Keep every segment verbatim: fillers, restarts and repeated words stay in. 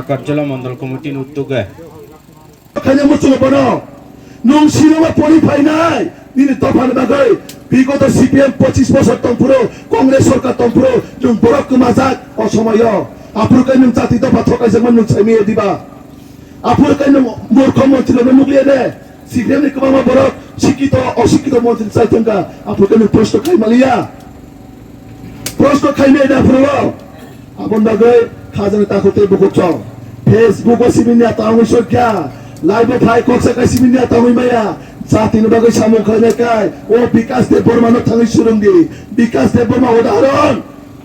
Karjala Mandal Committee ni uttuge. Khaina muchungo bono. Nwng sinima pori phainai. Nini dophani bagwi. Bigoto C P M pochis bosor tongphuru, Congress sorkar tongphuru, nwng borok kwmajak o somoyo. Aphuru khe nwng jati dopha thokaijak man nwng saimaya diba? Aphuru khe nwng murkho montri rokno nukliya de? C P M ni kwbangma borok sikito, osikito montri chai thangkha. Aphuru khe nwng proshno khai maliya. Proshno khai maliya de aphuru o. Aboni bagwi khajani takhuk tei bukhuk chong. Facebook o simi niya tangwi sokya. Live o phai kok sakai simi niya tangwi maya. Jatini bagwi samung khlainai kai. O Bikas Debbarma no thangwi surungdi. Bikas Debbarma udaharon.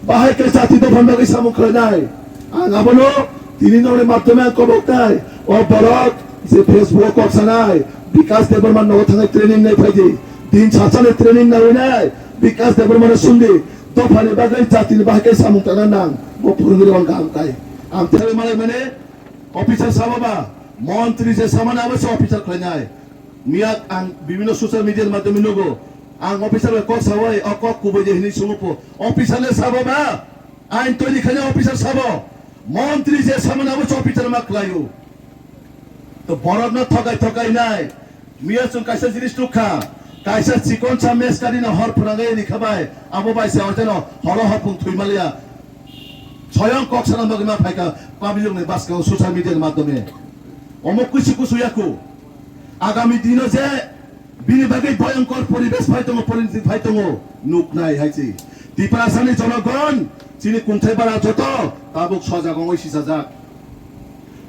Bahai khe jati dophani bagwi samung khlainai. Ang abono tini nokni madhyome ang koboknai. O borok je Facebook o kok sanai. Bikas Debbarma nogo thangwi training nai phaidi. Din sachani training nai winai. Bikas Debbarma no sungdi. Dophani bagwi jatini bahai khe samung tangna nang, bo phwrwngwi rw ang kaham khlai. Ang thaiwi malai mane officer sabo ba, montri je samani abo se officer khlainai. Miya ang bibhinno social media ni madhyome nugo. Ang officer bai kok sawi, o kok kubui je hinwi swngo pho. Officer le sabo ba, ain toiri khainai officer sabo. Montri je samani abo se officer ma khlaio. To borokno thokai thokai nai. Miya chwng kaisa jinis nukha. Kaisa chikonsa meskari no hor phwnangwi rikha bai. Abo bai se orjano horo hopung thwi maliya. Soyong kok sana bagwi ma phaikha public ni baskang social media ni madhyome. Omo kusu kusu yaku. Agami dino je bini bagwi bhayankor poribesh phai tongo, poriniti phai tongo. Nuknai hai se. Tiprasani jonogon, chini kungthai bara joto tabuk sojak wngwi sisajak.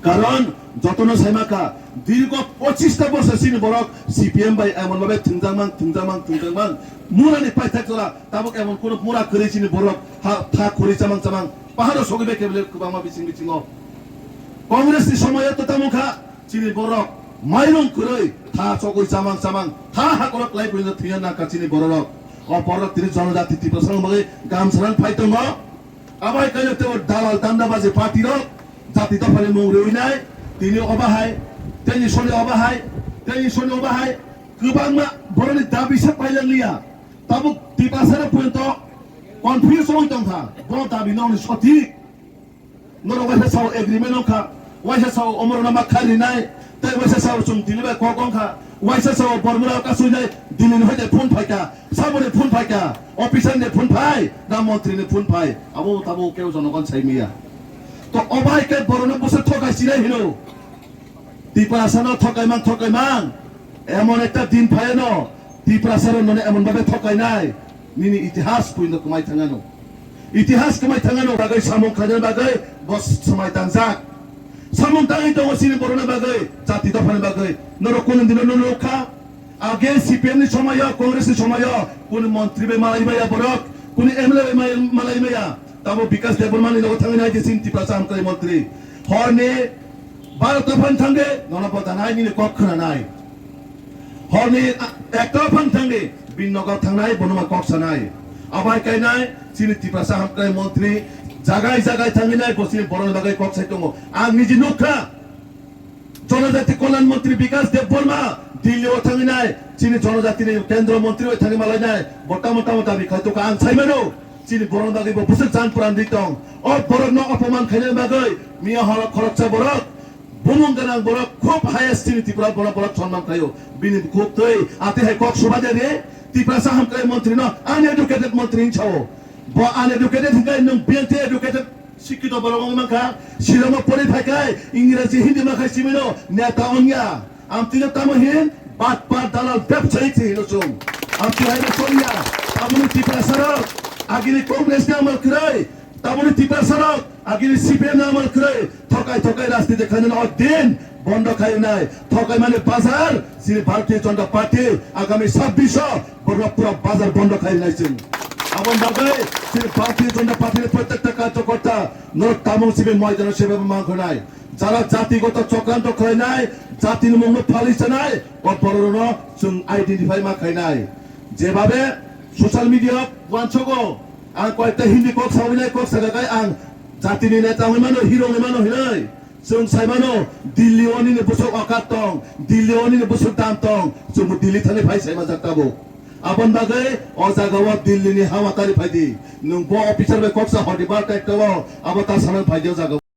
Karon jotono saima kha, dirgo pochista bosor chini borok C P M bai emon babe thwngjakmang, thwngjakmang, thwngjakmang. Murani paithak jora, tabuk emon kunu mura kwrwi chini borok ha, tha khuri chamang chamang, paharo sogwi bai kebele kwbangma bising bisingo. Congress ni somoyo to tamo kha, chini borok mairung kwrwi, tha chogwi chamang chamang, tha hakorok lai kwrwi thwiya nangkha chini bororok. O borok tini jonojati Tiprasa bagwi gamsarang phai tongo. Abai kaiyo tebo dalal dandabaji party rok, jati dophani mung rwinai, tini oba hai, tini soni oba hai, tini soni oba hai, kwbangma boroni dabi se pailanglia. Tabuk Tiprasa rok porjonto confuse oi tongkha, bo dabi nokni sothik. Norok waisa sao agreement ongkha, waisa sao omorno ma kharinai, tei waisa sao chwng tini bai kok ongkha, waisa sao bormura kasui nai, Delhi ni hoite phone phaikha, saboni phone phaikha, officer ni phone phai, na montri ni phone phai, abo tabuk keu jonogon sai miya. To obai khe borokno bwswk thokai sinai hino. Tiprasa no thokai mang, thokai mang. Emon ekta din phai no, Tiprasa rok nono emon babe thokai nai. Nini itihas puino kwmai thangano. Itihas kwmai thangano. Bagwi samung khaina bagwi bo swmai tangjak. Samung tangwi tongo chini borokni bagwi, jati dophani bagwi. Norok kunu dino no nukha. Age C P M ni somoyo, Congress ni somoyo, kunu montri bai malai maya borok, kunu M L A bai malai maya. Tamo Bikas Debbarma ni nogo thangwi nai je chini Tiprasa hamkrai montri. Horni baro ta phan thangde, nono bo danai nini kok khwnanai. Horni a-, ekta phan thangde, bini nogo thangnai, bono ma kok sanai. Abai kainai, chini Tiprasa hamkrai montri, jagai jagai thangwi nai, bo chini borokni bagwi kok sai tongo. Ang niji nukha, Jonojati Kalyan Montri Bikas Debbarma Delhi o thangwi nai, chini jonojati ni kendro montri bai thangwi malai nai, bo tamo tamo dabi khai tongkha ang sai mano, chini borok bagwi bo bwswk jan pran ri tong. O borok no opoman khaina bagwi miya horo khoroksa borok, bumung gwnang borok, khub highest chini Tripura borok, borok sonman khaio, bini khub twi ati hai kok suba de re, Tiprasa hamkrai montri no uneducated montri hinwi sao. Bo uneducated hinkai nwng B N T educated. Sikito borok wngwi mankha, silamo pori phaikhai, Ingreji, Hindi makhai simino neta wngya. Amtwino tamo hin, batpar dalal bebsayi se hino chwng. Amtwi haino chongya, taboni Tiprasarok, agini Congress ni amal kwrwi, taboni Tiprasarok, agini C P M ni amal kwrwi, thokai thokai rajniti khainani o din bondo khainai, thokaimani bazar, chini Bharatiya Janata Party, agami sabbish o, Borok pura bazar bondo khai nai chwng. Aboni bagwi chini Bharatiya Janata Party ni prottekta karyakarta norok tamung simi moidano sebe mangkhonai. Jara jatigoto chokranto khlainai, jatini mungno phalwi chanai, o borokno chwng identify ma khainai. Jebabe social media wansogo, ang koyekta Hindi kok sawi nai, kok saka kai ang jatini neta wngwi mano, hero wngwi mano hinwi. Chwng sai mano, Delhi o nini bwswk okat tong, Delhi o nini bwswk dam tong, chwngbo Delhi thani phai sai manjak tabuk. Aboni bagwi o jaga o Delhi ni hamatari phai di. Nwng bo officer bai kok sa hor di, bar kaita o abo ta sanang phai di o jaga o.